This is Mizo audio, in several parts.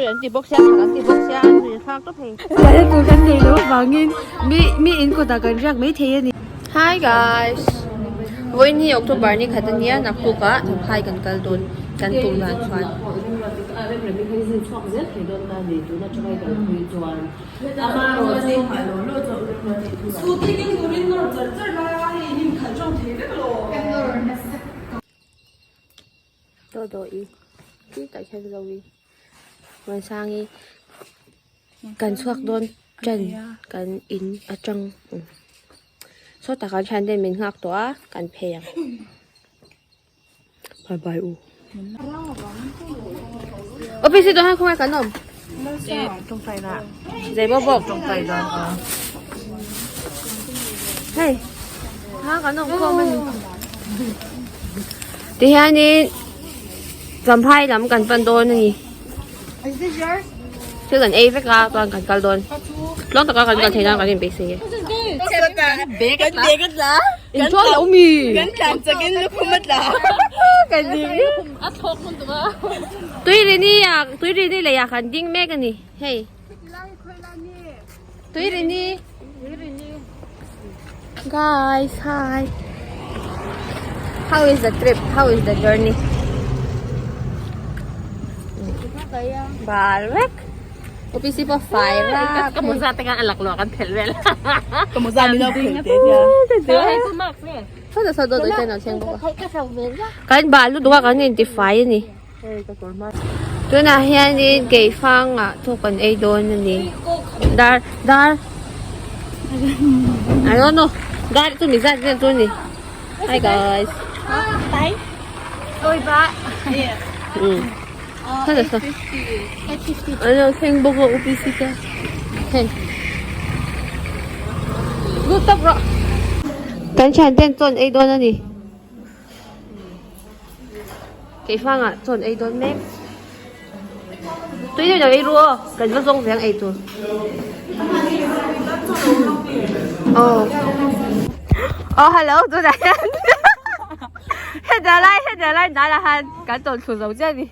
Sorry an ti bawk sia, thak an ti bawk sia, an nuih a thlak tawp hei. Riahna tur kan neih loh avangin mi mi in kawtah kan riak mai thei a ni. Hi guys! Vawiin hi October ni khat a nia, naktukah Champhai kan kal dawn kan tum dan chuan. Dawdawii khi tah khian Zoe Muansangi kan chhuak dawn ṭan kan in aṭang sawtah kan thian ten min nghak tawh a kan phei ang bye bye u office hi tawh hian khawngaih kan awm zei bawk bawk hei ha kan awm khawm a ni. Tihianin Champhai lam kan pan dawn a ni. Thil kan ei vek a chuan kan kal dawn. Tluang taka kan kal theih nan kan inbeisei e. Inchuan lo mi. Tuirini ah tuirini leiah kan ding mek a ni hei. Tuirini. Guys, hi. How is the trip? How is the journey? Balvek. OPC pa fai ra. Ka muza te kan alak lo kan phel vel. Ka muza mi lo phel te tia. Sa da sa do do te na cheng bo. Kan ba lu duwa kan in ti fai ani. Tunah hianin keifangah chaw kan ei dawn a ni dar dar I don't know dar chu mi zat vel chu a ni hi guys an lo thleng bawk a upc te hei lut tawp rawh kan thian ten chaw an ei dawn a ni. Keifangah chuan ei dawn mek. Tui deuh deuh ei ru aw, kan va zawng ve ang ei tur. Aw. Aw hello tunah hian heta lai heta lai hnaiah hian kan tawn thlu zo chiah a ni.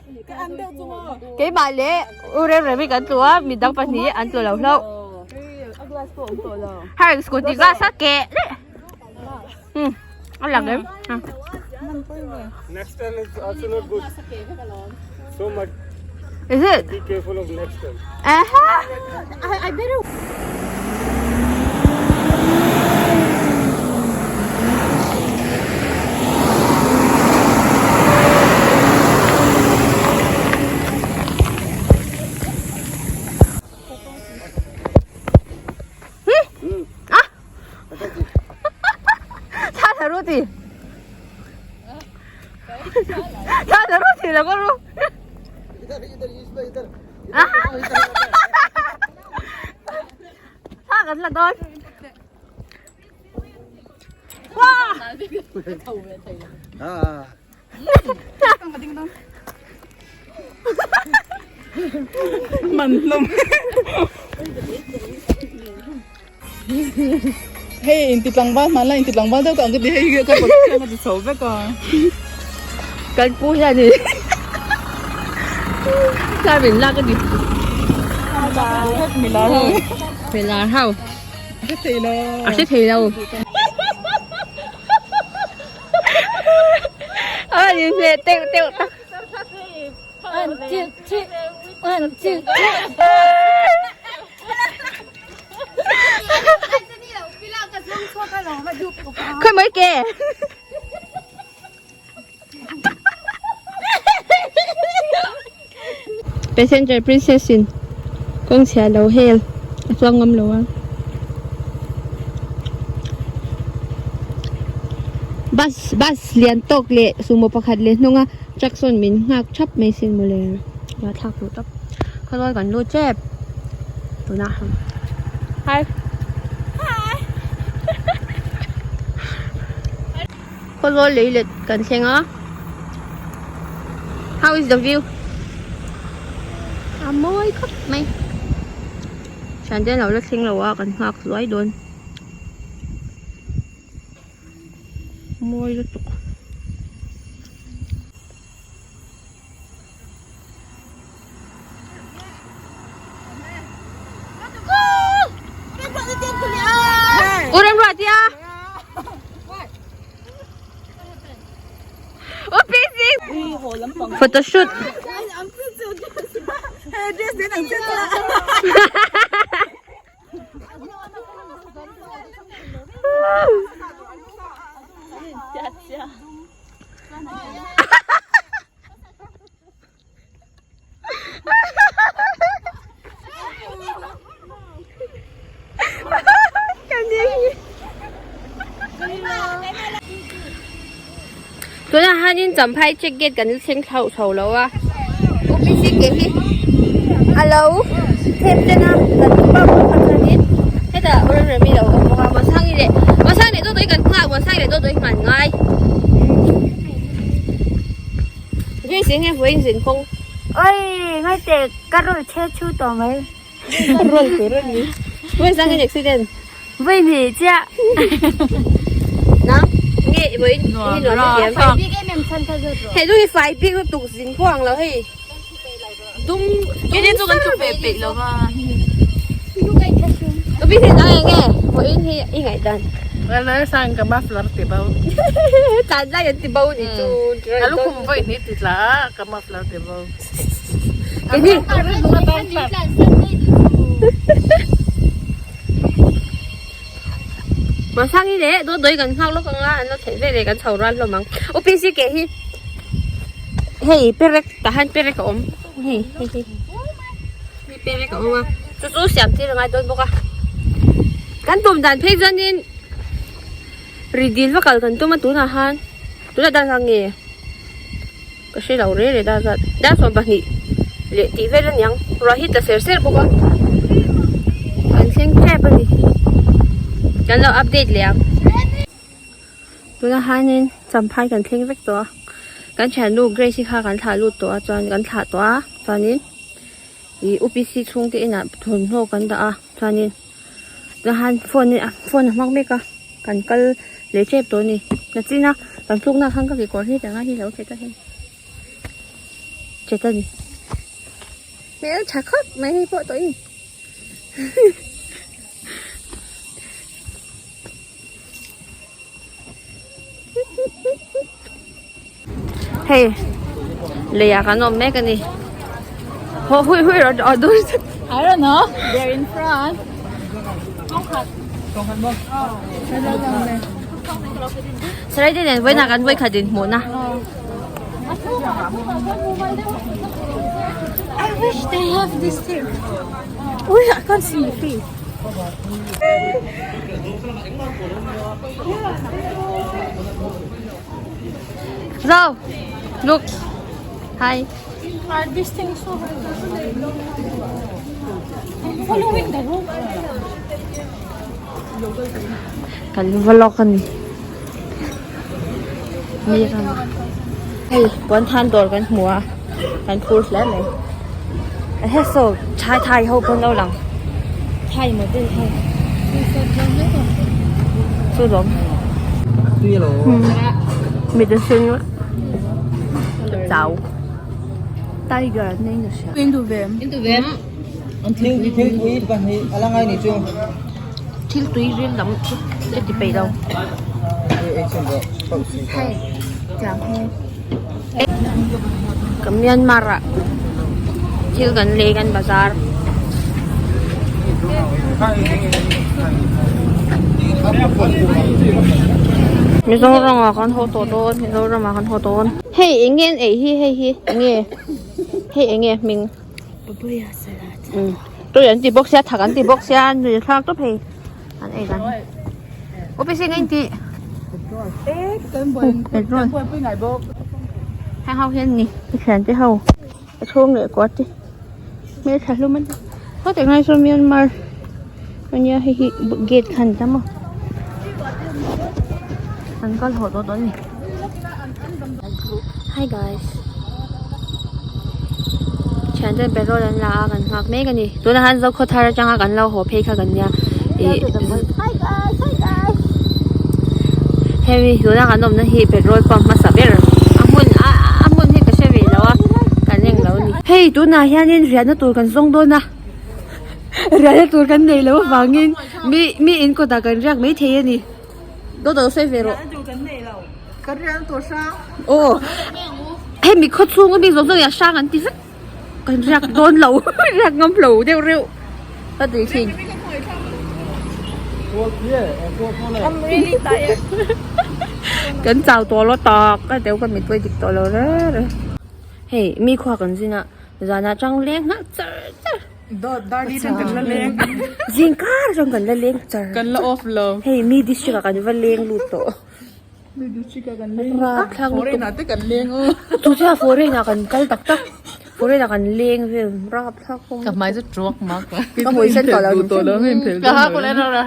Keimah leh u Remremi kan tlu a, midang pahnih an tlu lo hlauh. Heng scooty glass a keh daih. A lang em? Next time is also not good. So much. Is it? Be careful of next time. Aha! I better. Man hlawm. Hei inti tlangval hmanlai inti tlangval deuh ka ang ka ti hei ka kawt khian a ti chho vek a. Kan pu hian in thla min lak a ni. Milar ho. Milar ho. A hre thei lo. A hre thei lo. A in hne teuh teuh tak. One two three one two three. Khawi mai ke. Passenger princess in kawng chhia lo hel a chuang ngam lo a. Bus bus lian tawk leh sumo pakhat leh hnunga truck sawn min nghak thap mai sin mawle a thlak duh tawp khawlawi kan lut tep tunah hi khawlawi lei let kan thleng a how is the view a mawi khawp mai thiante an lo la thleng lo a kan nghak hluai dawn. Mawi lutuk. Photoshoot. Tunah hianin Champhai check gate kan thleng thlauh chho lo a UPC ke hi a lo thep ten a kan tum bak bawk a chuanin hetah Remremi lo awm bawk a Masangi leh Masangi leh Dawdawii kan nghak Masangi leh Dawdawii hman ngai. Grace eng nge vawiin zin kawng? Oi ngai teh ka roll chhe chhu tawh mai. Ka roll tur a ni. Vawiin sang in accident. Vawiin hi chiah. Nang nge vawiin hi nuam i thiam. Hei chu hi fai bik lutuk zin pawh ang lo hei. Dum Kini chu kan thu ve peih lo va. Upi hi nang eng nge vawiin hi i ngaihdan. Lai sang ka muffler ti bo. Tlan lai an ti bo ni chu. A lukhum vawiin hi ti tla a ka muffler ti bo. Kini. Masangi leh dawt dawi kan nghak lawk ang a an lo theih ve leh kan chho ral hlawm ang. UPC ke hi hei perek tah hian perek a awm hei hei hi hei perek a awm a chu chu siam tir a ngai dawn bawk a kan tum dan phei chuanin ri dil va kal kan tum a tunah han tunah dan ang nge ka hre lo reng reng dar zat dar 12 leh tih vel a niang ruah hi tla ser ser bawk a kan thleng tep a ni kan lo update leh ang. Tunah hianin champhai kan thleng vek tawh a kan thiannu Grace hi kha kan thlah lut tawh a chuan kan thlah tawh a chuanin ih U_P_C chhung te inah thawmhnaw kan dah a chuanin tunah hian phone in phone a hmang mek a kan kal leh tep tawh a ni nachin a kan tlukna khan ka kekawr hi tanga hi lo che ta hei che ta ni hmel tha khawp mai hei pawh tawh in. Hei leiah kan awm mek a ni haw hui hui rawh aw dur zet I don't know they're in front Sarai te nen vawiinah kan vawikhat inhmuhna I wish they have this here Ui I can't see my face Zo look hi Are these things so I'm following the road. Kan vlog a ni mi ram hei puan than dawr kan hmu a kan phur hle mai he saw thai thai ho pawn lo lang thai model ho chu lawm mit a sen vek chau tiger an nei nasa Thil tui ril lam chu ka ti peih lo. Hei tiang hi ka Myanmar ah thil kan lei kan bazar. Mizoram ah kan haw tawh dawn Mizoram ah kan haw dawn. Hei eng nge an ei hi hei hi eng nge hei eng nge hming. Papaya salad. Um tui an ti bawk sia thak an ti bawk sia nui thlak tawp hei an ei dan OPC nge in tih petrol heng ho hian ni i thian te ho a chhung leh kuat te hmeltha hlum an khaw tak lai sawn Myanmar ania hei hi gate kha ani ta maw an kal haw tawh dawn a ni. Hi guys thian ten petrol an la a kan nghak mek a ni tunah hian Zokhawthar atanga kan lo haw phei kha kan nia ih hemi tuna kan awmna hi petrol pump hmasa ber a hmun a a hmun hi ka hre ve lo a kan eng lo a ni. Hei tunah hianin riahna tur kan zawng dawn a riahna tur kan nei loh avangin mi mi in kawtah kan riak maithei a ni. Dawt dawt sawi ve rawh. Kan riahna tur hrang. Aw. Hemi khaw chhung ami zawng zawng hi a hrang an ti vek. Kan riak dawn lo riak ngam lo deuh reuh ka ti thin. I'm really tired. Kan chau tawh lo tak ka deuh ka mit pawh i dik tawh lo reng reng. Hei mi khua kan zin a zanah chang leng nghal char char. Dawt dar ni tang kan la leng. Zing kar atang kan la leng char. Kan la off lo. Hei mi district ah kan va leng lut tawh. Mi district ah kan leng. Rapthlak lutuk. Foreign ah te kan leng aw. Chu chiah foreign ah kan kal tak tak. Foreign ah kan leng vel rapthlak khawp. Ka hmai chu truak mak. Ka hmui sen tawh lo. Duh tawh lo hei phel Ka ha ko le ra ra.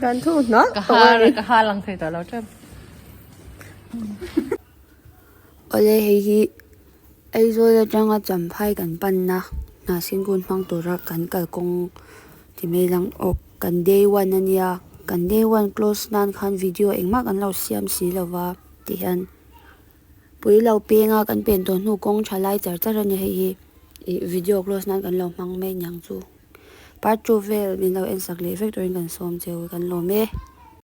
Kan thu hna. Ka ha ka ha lang thei tawh lo tep. Awle hei hi Aizawl atanga Champhai kan panna Hnahsin-kun hmang tura kan kalkawng ti mai lang aw kan day one a nia kan day one close nan khan video engmah kan lo siam si lova ti hian pui lo penga kan pen tawh hnu kawng tha lai char char a ni hei hi ih video close nan kan lo hmang mai niang chu part two vel min lo en sak leh vek turin kan sawm cheu kan lawm e.